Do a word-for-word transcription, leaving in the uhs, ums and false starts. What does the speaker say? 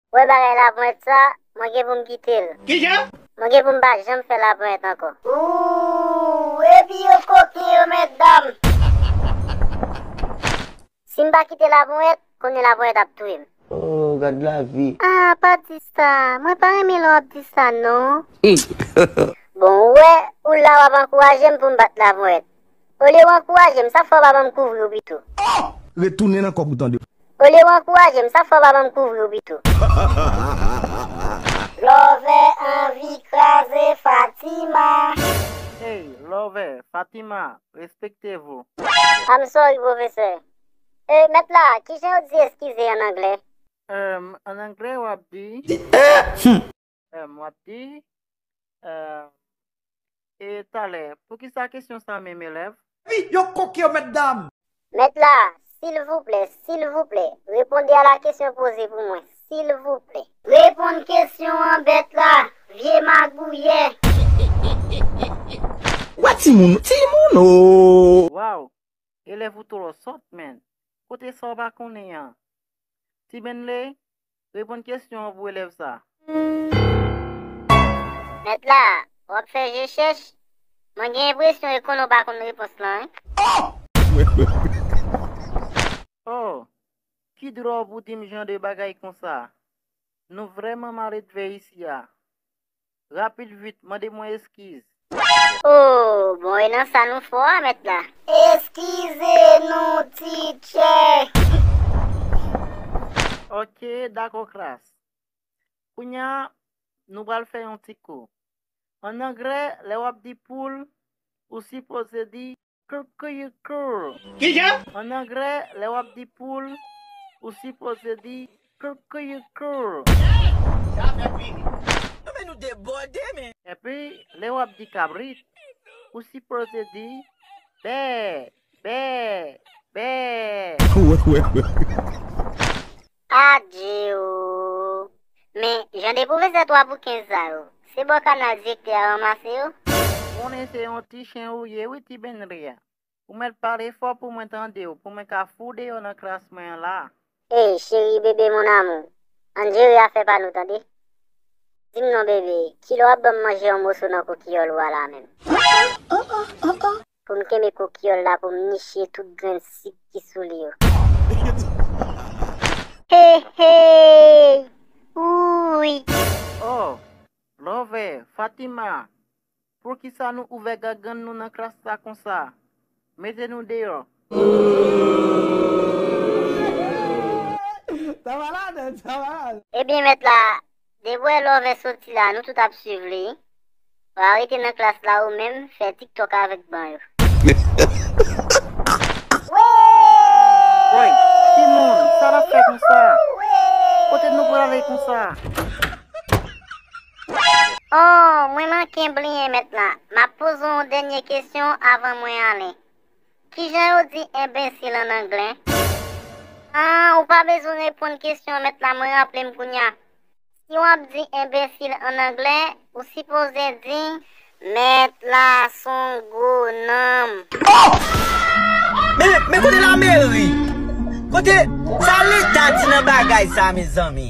Wè bagay laponyèt sa, mwen gen pou m kite l. Kijan? Mwen gen pou m pa janm fè laponyèt ankò. Ooh, epi yo koken yo, mètdam. Si m pa kite laponyèt, konnen laponyèt ap touye m. Oh, gad lavi. Ah, pa di sa. Mwen pa renmen lè w ap di sa, non. Bon, ou wè, ou la w ap ankouraje m pou m bat laponyèt. Olye w ankouraje m, sa fè w pa ban m kouvri w pito. Retounen nan kòb ou tande. Olye w ankouraje m, sa fè w pa ban m kouvri w pito. Love anvi kraze Fatima. Hey, Love, Fatima, respekte vou. I'm sorry, pwofesè. E, mèt la, kijan yo di eskize an anglè? Em, an anglè, w ap di, em, w ap di, em, e talè, poukisa kesyon sa menm, elèv? Wi, yo koke yo, mètdam! Mèt la, silvouplè, silvouplè, reponde a la kesyon poze pou mwen, silvouplè. Reponn kesyon an, bèt la, vye magouyè. Wè timoun, timoun, oh! Waw, elèv ou twò sòt, menn. Kote sa w pa konnen an? Ti Benley, reponn kesyon an pou elèv sa. Mèt la, w ap fè je chèch? Mwen gen enpresyon e konnen w pa konn repons lan, wi. Oh! Ki dwòl pou di m jan de bagay konsa? Nou vrèman maledve isi a. Rapid vit, mande mwen eskiz. Oh, bon, e nan sa nou fò a, mèt la. Eskize nou, teacher. Ok, dakò, klas. Kounye a, nou pral fè yon ti kou. An anglè, lè w ap di poul, ou sipoze di Kukuyuku. Kijan? An anglè, lè w ap di poul, ou sipoze di kukuyuku. Sa fè pi ri. Non, men nou debòde, men. Epi, lè w ap di kabrit, ou sipoze di bè, bè, bè. Wè, wè, wè. Adje o! Men, jan de pwofesè twa pou kenz sa yo, se bò kanal direktè a ranmase yo? Konnen se yon ti chen ou ye wi, Ti Benley a. Ou mèt pale fò pou mwen tande w, pou mwen ka fout deyò nan klas mwen an la. Ey, cheri bebe mon amour, ann jere afè pa nou tande. Di m non bebe, kilè w ap ban m manje yon moso nan kokiyòl ou a la menm? Pou m kenbe kokiyòl la pou m niche tout grenn sik ki sou li yo. Hey, hey! Ooh! Oh, Love, Fatima, poukisa nou ouvè gaggann nou nan klas la konsa? Mete nou deyò. Sa malad, sa malad. Ebyen, mèt la, depi w wè Love soti la, nou tout ap swiv li. Ou arete nan klas la ou menm, fè TikTok avèk ban yo. Woy, timoun, sa n ap fè konsa? Kote nou prale konsa? Oh, mwen manke bliye mèt la. M ap poze w yon dènye kesyon avan mwen ale. Kijan yo di enbesil an anglè? Ah, ou pa bezwen reponn kesyon mèt la, mwen raple m kounye a. Si w ap di enbesil an anglè, ou sipoze di mèt la s on gwo nonm. Oh! Men, men kote lameri? Kote sa leta di nan bagay sa, mezanmi?